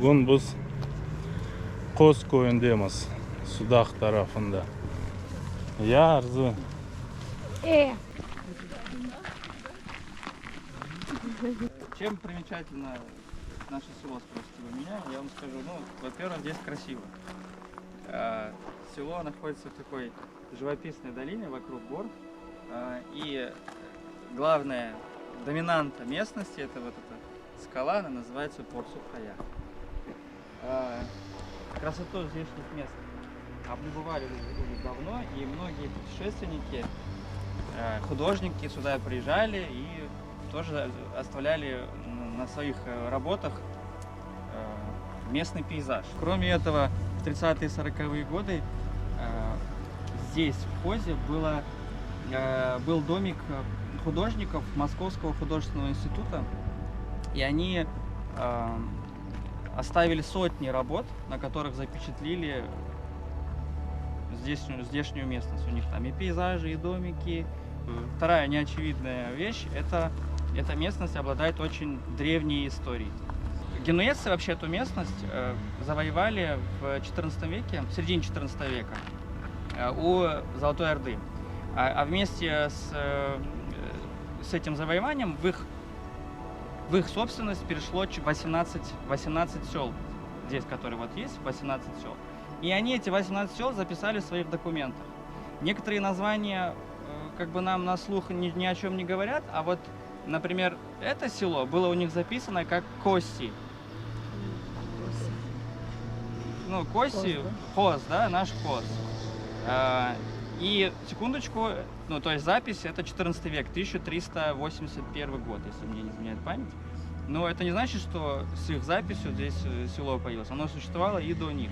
Bugün biz Qoz köyündemiz, Sudaq tarafında. Ya, Arzu? E. Чем примечательно наше село, спросите вы меня, я вам скажу, ну, во-первых, здесь красиво. Село находится в такой живописной долине вокруг гор. И главная доминанта местности, это вот эта скала, она называется Порсух-Кая. Красоту здешних мест облюбовали уже давно, и многие путешественники, художники сюда приезжали и тоже оставляли на своих работах местный пейзаж. Кроме этого, в 30-е и 40-е годы здесь, в Хозе, было, был домик художников Московского художественного института, и они оставили сотни работ, на которых запечатлили здешнюю, здешнюю местность. У них там и пейзажи, и домики. Вторая неочевидная вещь – это эта местность обладает очень древней историей. Генуэзцы вообще эту местность завоевали в 14 веке, в середине 14 века, у Золотой Орды. А вместе с этим завоеванием в их собственность перешло 18 сел, здесь, которые вот есть, 18 сел. И они эти 18 сел записали в своих документах. Некоторые названия как бы нам на слух ни о чем не говорят, а вот, например, это село было у них записано как Коси. Ну, Коси, Хоз, да? Хоз, да, наш Хоз. И секундочку, ну, то есть запись, это 14 век, 1381 год, если мне не изменяет память. Но это не значит, что с их записью здесь село появилось. Оно существовало и до них.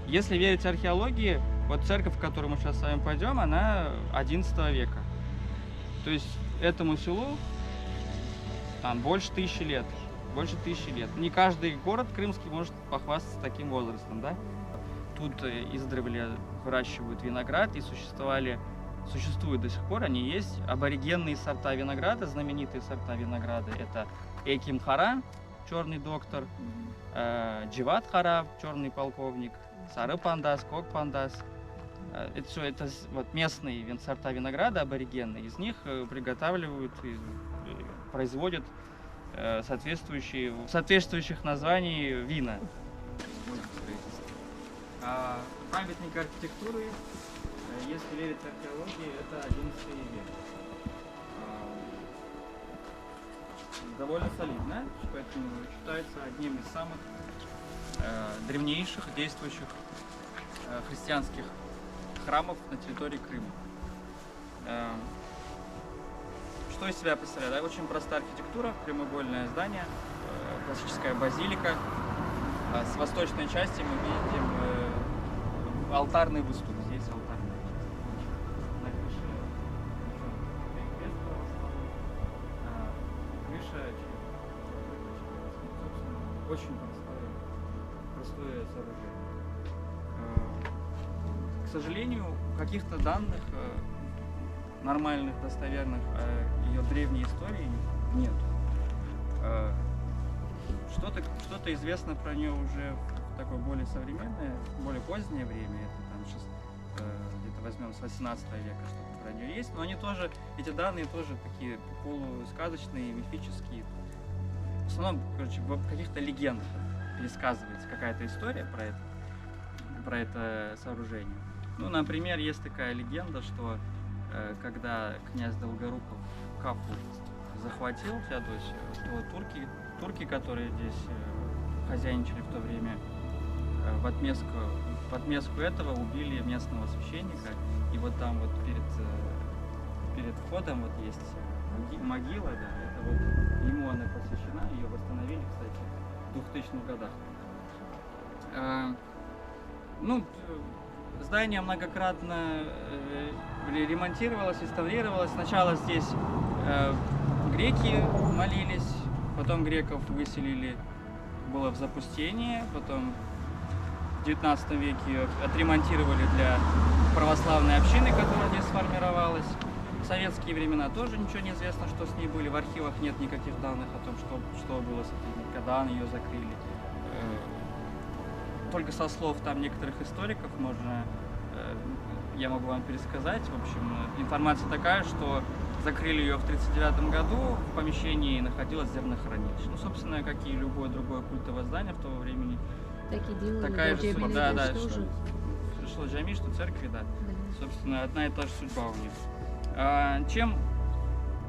Если верить археологии, вот церковь, в которую мы сейчас с вами пойдем, она 11 века. То есть этому селу там больше 1000 лет. Больше 1000 лет. Не каждый город крымский может похвастаться таким возрастом, да? Тут издревле выращивают виноград и существуют до сих пор, они есть. Аборигенные сорта винограда, знаменитые сорта винограда, это Эким-Хара, черный доктор, Дживат-Хара, черный полковник, Сары Пандас, Кок Пандас. Это все это вот местные сорта винограда аборигенные, из них приготавливают и производят соответствующих названий вина. Памятник архитектуры, если верить археологии, это 11 век. Довольно солидно, поэтому считается одним из самых древнейших действующих христианских храмов на территории Крыма. Что из себя представляет? Да, очень простая архитектура, прямоугольное здание, классическая базилика. С восточной части мы видим алтарный выступ. Здесь алтарная часть. На крыше крест православный. Крыша собственно, очень простое сооружение. К сожалению, каких-то данных нормальных, достоверных о ее древней истории нет. Что-то известно про нее уже в такое более современное, более позднее время, это щас где-то возьмем с 18 века, что-то про нее есть, но эти данные тоже такие полусказочные, мифические. В основном, в каких-то легендах пересказывается какая-то история про это сооружение. Например, есть такая легенда, что когда князь Долгоруков Кафу захватил Феодосию, то турки, которые здесь хозяйничали в то время, в отместку этого убили местного священника. И вот там вот перед входом вот есть могила, да, это вот ему она посвящена, ее восстановили, кстати, в 2000-х годах. Здание многократно ремонтировалось, реставрировалось. Сначала здесь греки молились, потом греков выселили, было в запустении, потом в 19 веке ее отремонтировали для православной общины, которая здесь сформировалась. В советские времена тоже ничего не известно, что с ней были. В архивах нет никаких данных о том, что было с этим, когда ее закрыли. Только со слов там некоторых историков можно, э, я могу вам пересказать. В общем, информация такая, что закрыли ее в 1939 году, в помещении находилось зернохранилище. Ну, собственно, как и любое другое культовое здание в то времени. Так и делали. Такая же судьба, да, да, тоже. что, что джами, что церкви, да. Да. Собственно, одна и та же судьба у них. А, чем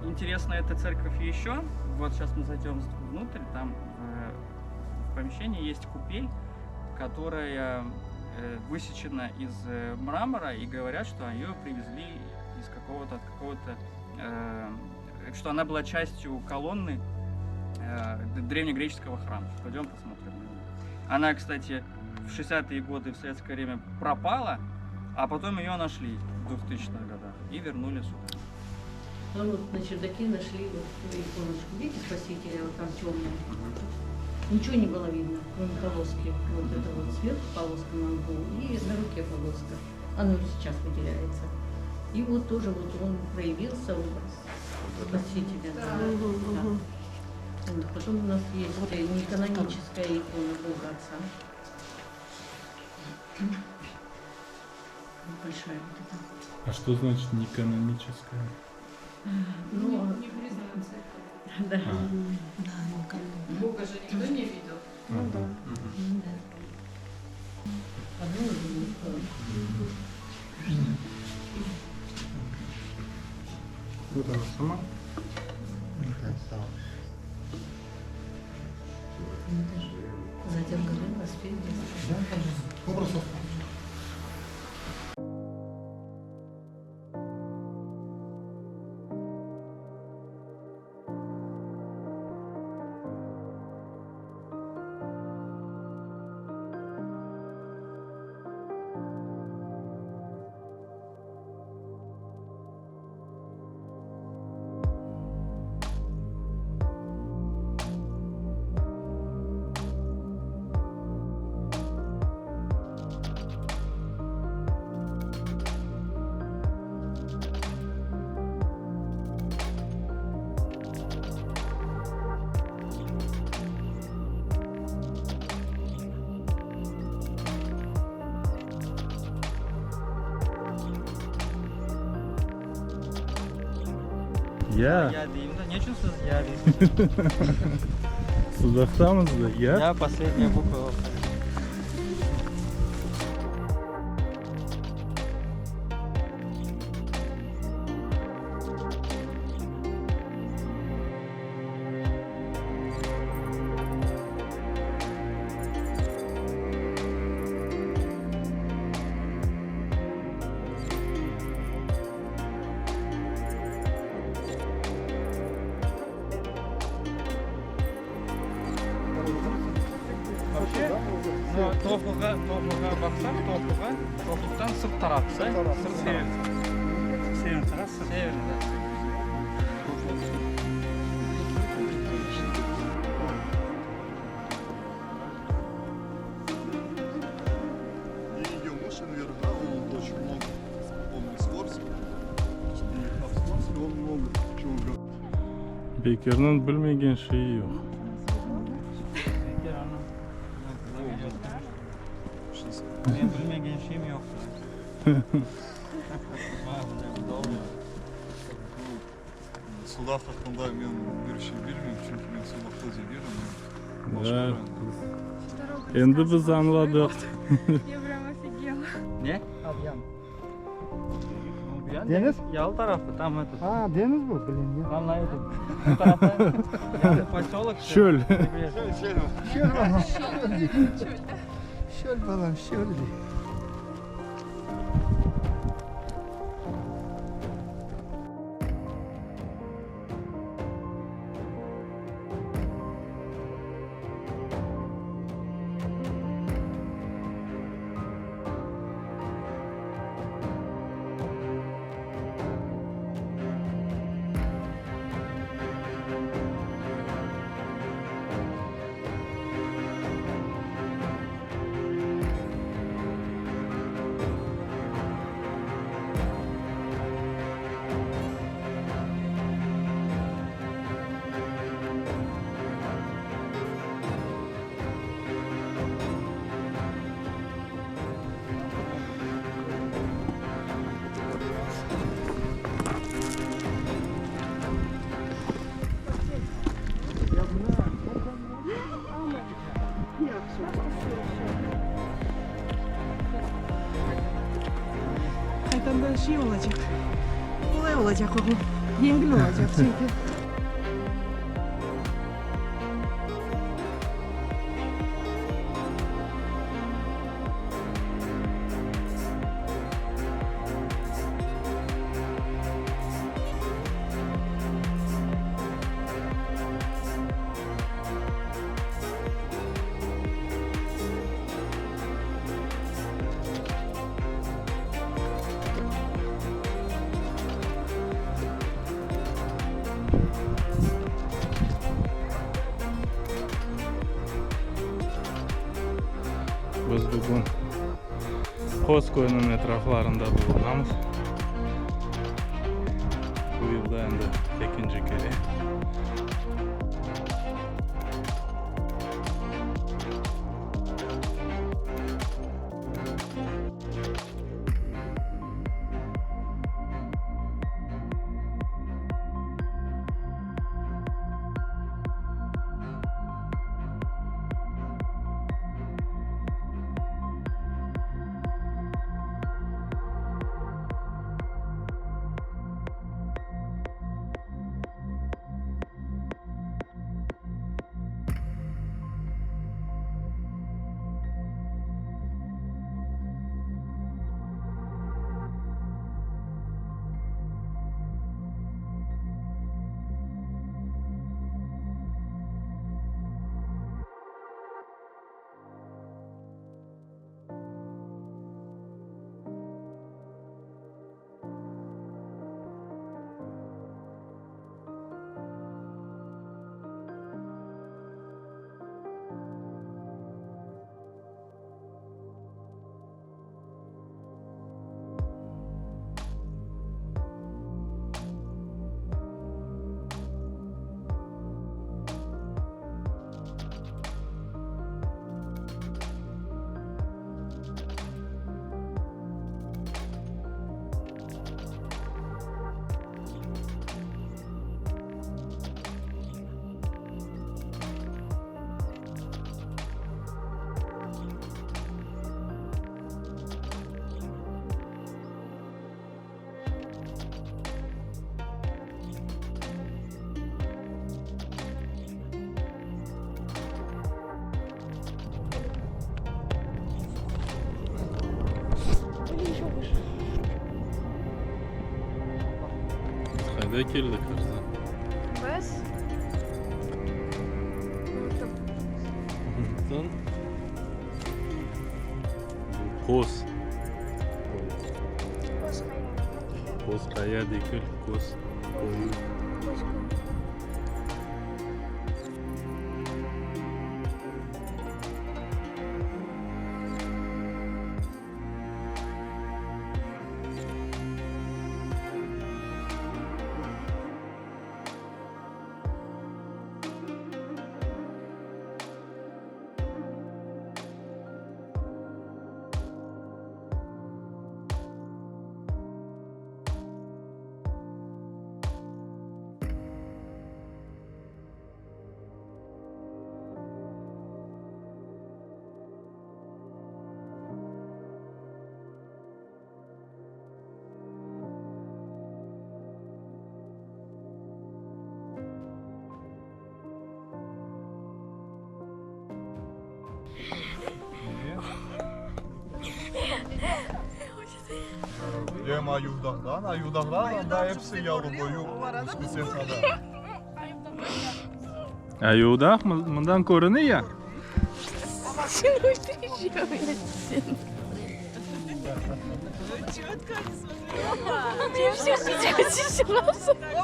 интересна эта церковь еще? Вот сейчас мы зайдем внутрь, там в, в помещении есть купель, которая э, высечена из э, мрамора, и говорят, что ее привезли из какого-то, от какого-то, э, что она была частью колонны э, древнегреческого храма. Пойдем посмотрим. Она, кстати, в 60-е годы в советское время пропала, а потом ее нашли в 2000-х годах и вернули сюда. Ну вот на чердаке нашли вот иконочку, видите, Спасителя, вот там темная. Ничего не было видно, кроме полоски. Вот это вот сверху полоска на лбу и на руке полоска. Оно сейчас выделяется. И вот тоже вот он проявился, образ Спасителя. Да. Да. Вот. Потом у нас есть э, неканоническая икона Бога Отца. Вот Большая вот эта. А что значит неканоническая? Ну, Не, не признан церковью. да. А, Да, ну как. Бога же никто не видел. ну да. Да. Одну и другую сторону. Вот она сама. Сзади обгорела, спереди. Образ Ya, Ya deyim de, ne içün siz ya deysiz? Sudaqtamız da ya. Ya последняя буква в алфавите. Вообще, ну, Toquğa, Toquğa baqsaq, Toquğa, Toquqtan sırt taraf, да? Sırt taraf. Север taraf, Север, да. И Мушин да, он очень много. Он из Орска. И а в Орске он много чего говорит. Bekirniñ bilmegen şeyi yoq. Bekir onı Men bilmegen şeyim yoq. Doğru. Sudaq aqqında men bir şey bilmeyim, çünki men Sudaqta degilim. Да. Endi biz añladıq. Я прям офигела. Ne? Albion. Deñiz? Yalı tarafı, там этот. A, deñiz bu, блин. ya. Там на этот. Bu tarafta yalı поселок. Çöl. Çöl balam, çöl. Çöl balam, çöl. Şey olacaq, qolay olacaq, oğlum, yengil olacaq, çünki. Biz bugün Qoz köyüniñ etraflarında bulunamız. Bu yılda endi ekinci kere. Biz qayda keldik, Arzı? Biz Soñ bu Qoz. Qoz qaya degil, Qoz köyü. Em Ayuvdağdan, Ayuvdağdan anda episi yalı boyu diskotekadan. Ayuvdağ mından körüne ya.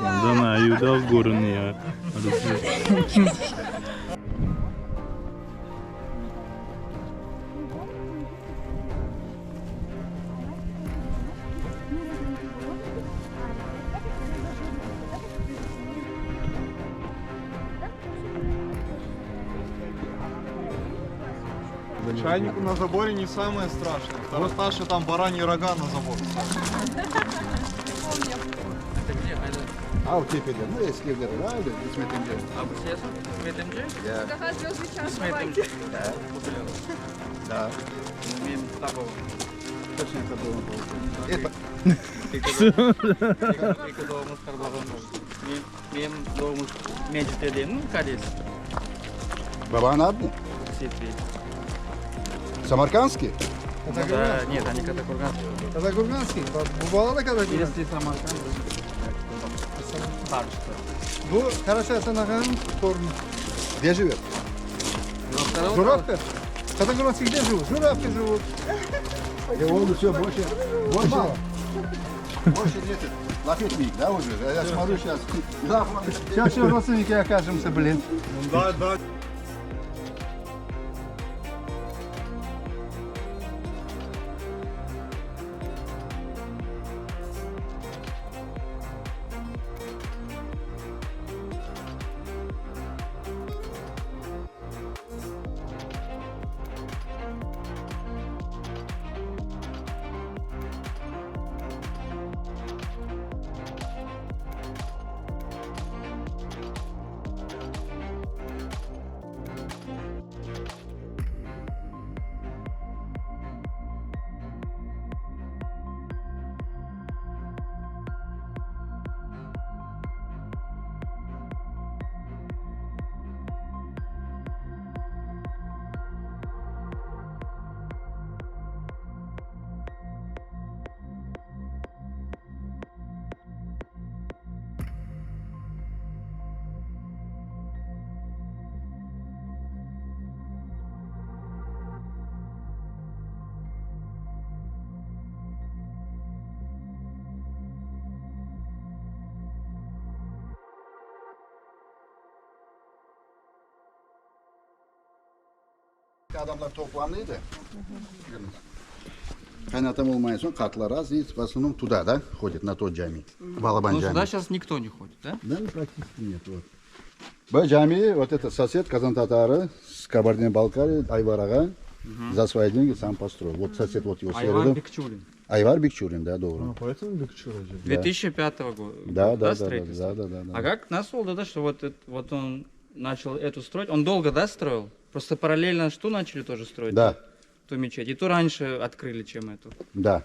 Mından Ayuvdağ körüne ya. Чайнику на заборе не самое страшное. Второсташе там бараньи рога на забор. Это где? Это Al tepede, ну, eski evler var, İsmet emce. А bu İsmet emce? Ya, İsmet emce. da. Men tapalım. Hepsini qart babam Eki doğmuş qartbabam bar. Menim doğmuş Mecit dedemniñ qaresi. Babanıñ adı ne? Seyitbey. Samarkandskiy? Да, нет, они Катакурганские. Kazakurganskiy. Bu bala da Kazakurganskiy. Если Самарканд, Qarıştı. Bu Karaca Asan ağanıñ torunı. Где живет? Журавка? Катакурганский где живут? Журавки живут. E oldu все, больше, больше, больше нет. Laf etmeyik да уже? Я смотрю сейчас. Laf Сейчас все родственники окажемся, блин. Adamlar toplanıydı. Qaynatam olmayın soñ qartlar az, и в основном туда, да, ходят, на тот cami. Balaban Ну, cami. сюда сейчас никто не ходит, да? Да, ну, практически нет. Вот. Bu cami, вот это сосед Казан татары с Кабардино-Балкарии, Айвар ağa, за свои деньги сам построил. Вот сосед, вот его Айвар среду. Бекчулин. Айвар Бекчурин, да, doğru. Поэтому Бекчура 2005 года. Да, да, да, да, строительство? да, да, да. А как нас да, что вот, вот он начал эту строить? Он долго, да, строил? Просто параллельно что начали тоже строить? Да, Ту мечеть. И ту раньше открыли, чем эту. да.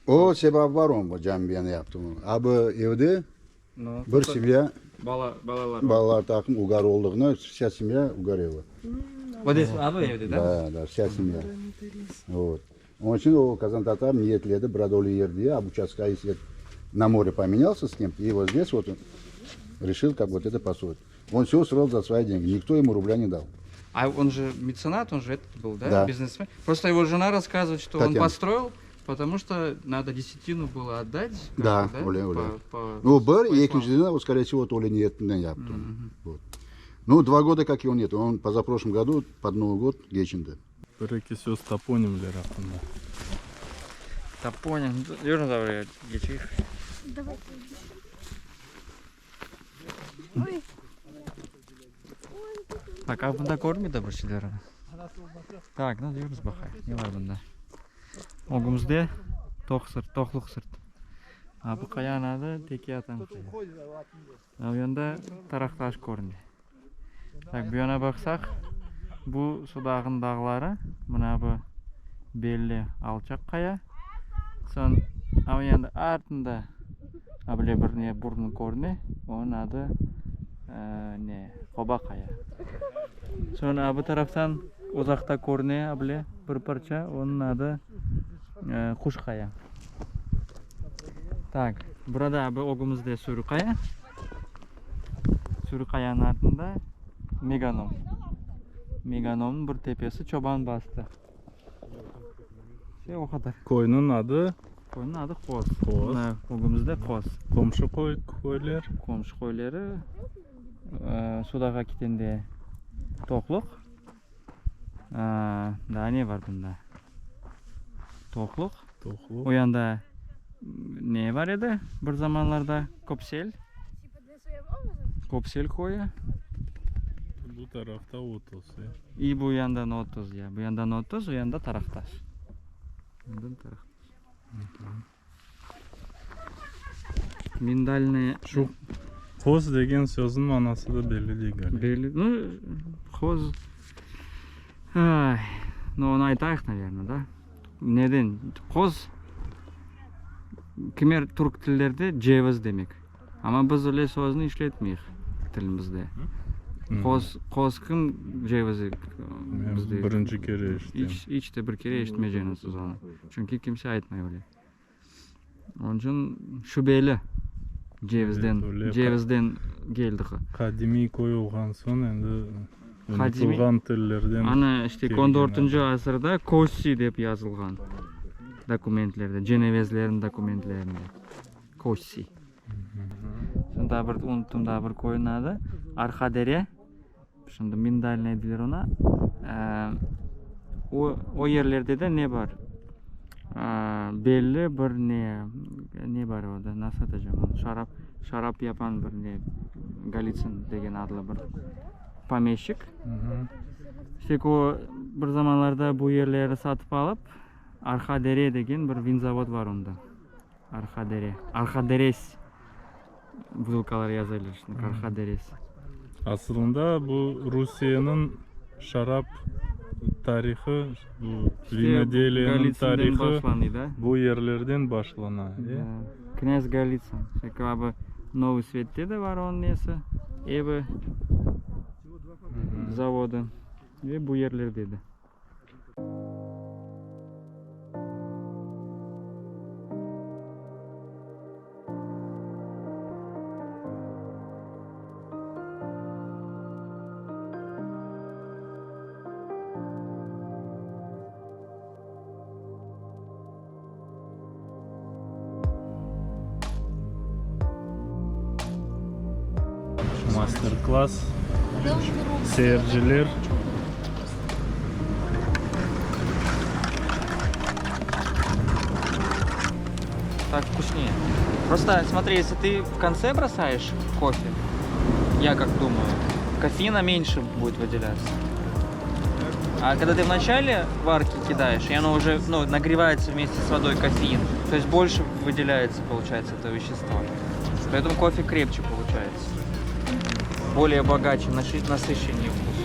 O sebep bar onıñ bu camini yaptı. A bu evde Ну, bir семья Bala, balalar. balalar taqım угар olduğuna вся семья угорела. Вот здесь, а bu evde, да? Да, да, вся семья. Вот. Onıñ içün o Казан татар niyetledi Bradoli yer diye, обучаться, если на море поменялся с кем-то, и вот здесь вот он решил как вот это построить. Он все строил за свои деньги, никто ему рубля не дал. А он же меценат, он же этот был, да? Да. Бизнесмен. Просто его жена рассказывает, что он Татьяна. построил, потому что надо десятину было отдать. как Да, бы, да? öyle, öyle. По- по- Ну, bir, по исламу. ekinciden, вот, скорее всего, то ли niyetinden yaptı. Вот. Ну, два года как его нет. Он позапрошлом году, под Новый год, keçindi. Bir eki söz toponimler aqqında. Toponim. Yürü zavre geçeyik. Давай. Так, a bunda körmey de bir şeyler. Так, ну yürümiz baqayıq. Ne bar bunda? Ögümizde toq sırt, toqluq sırt. A bu qayanıñ adı Teke Atan qaya. A bu yanda Taraqtaş körüne. Так, bu yana baqsaq, bu Sudaqnıñ dağları, mına bu belli alçaq qaya. Soñ a bu yanda artında a bile bir ne burun körüne, onıñ adı ne, Qoba qaya. Soñ a bu taraftan uzaqta körüne a bile bir parça, onıñ adı Quş qaya. Так, burada bu ögümizde Sürü qaya. Sürü qayanıñ artında Meganom. Meganomnıñ bir tepesi Çoban bastı. Şey o qadar. Köyniñ adı Köyniñ adı Qoz. Qoz. Mına ögümizde Qoz. Qomşu köy, köyler. Qomşu köyleri Sudaqqa ketkende Toqluq. Daa ne bar bunda? Toqluq. Toqluq. O yanda ne bar edi bir zamanlarda? Köpsel. Köpsel köyü. Bu tarafta 30. И bu yandan 30 ya. Bu yandan 30, o yanda Taraqtaş. Yandan Taraqtaş. Миндальные Şu Qoz degen sözniñ manası da belli degil. Belli. Ну, hoz. Ay, ну, onı aytayıq, наверное, да? Neden? Qoz kimer türk tillerde ceviz demek. Amma biz öyle sözni işletmeyik tilimizde. Qoz, qoz kim cevizi bizde? Birinci kere eşitem. İç, iç de bir kere eşitmeyceñiz siz onı. Çünki kimse aytmay öyle. Onıñ içün şübeli cevizden, Evet, öyle. cevizden keldi. Qadimiy köy olğan soñ endi Qadimiy- unutılğan tillerden Ana, işte kelgen on dörtünci asırda Kossi dep yazılğan dokumentlerde, cenevezlerniñ dokumentlerinde. Kossi. Şimdi daa bir unuttım daa bir köyniñ adı. Arqadere. Şimdi Mindalnıy deyler ona. O, o yerlerde de ne bar? Belli bir ne, ne bar orada, nasıl aytacağım onı, şarap, şarap yapan bir ne, Golitsın degen adlı bir pomeşçik. İşte o bir zamanlarda bu yerlerni satıp alıp, Arqa-Dere degen bir vinzavod bar onda. Arqa-Dere, Arqa-Deres. Butılkalar yazaylar şimdi, Arqa-Deres. Asılında bu Rusiyeniñ şarap tarihı, bu vinodeliyanıñ tarihı bu yerlerden başlana. Da, knâz Golitsın. Şekabı Novıy Svette de bar onıñ nesi, evi, zavodı ve bu yerlerde de. Master-klass, seyirciler. Так вкуснее. Просто смотри, если ты в конце бросаешь кофе, я как думаю, кофеина меньше будет выделяться. А когда ты в начале варки кидаешь, и оно уже ну, нагревается вместе с водой кофеин, то есть больше выделяется, получается, это вещество. Поэтому кофе крепче получается. Более богаче, насыщеннее вкус.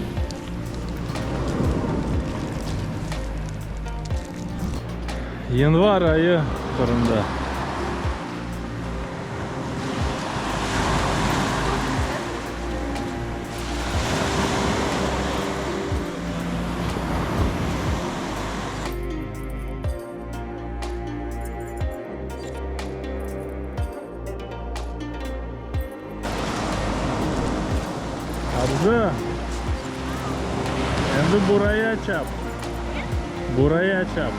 Yanvar ayı Qırımda. Arzı, endi buraya çap. Buraya çap.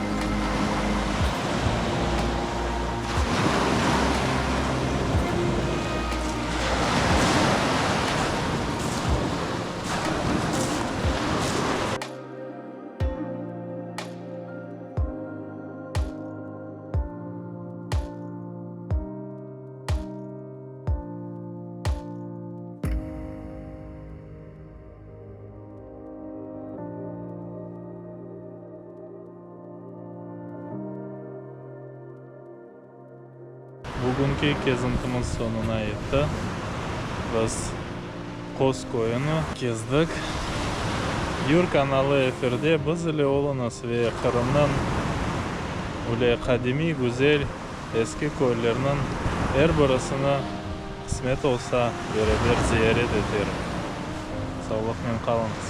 Bugünki kezintimiz soñuna yetti. Biz Qoz köyüni kezdik. Yur kanalı efirde biz ile oluñız ve Qırımnıñ öyle qadimiy, güzel, eski köyleriniñ er birisini, qısmet olsa, beraber ziyaret eterik. Sağlıqnen qalıñız!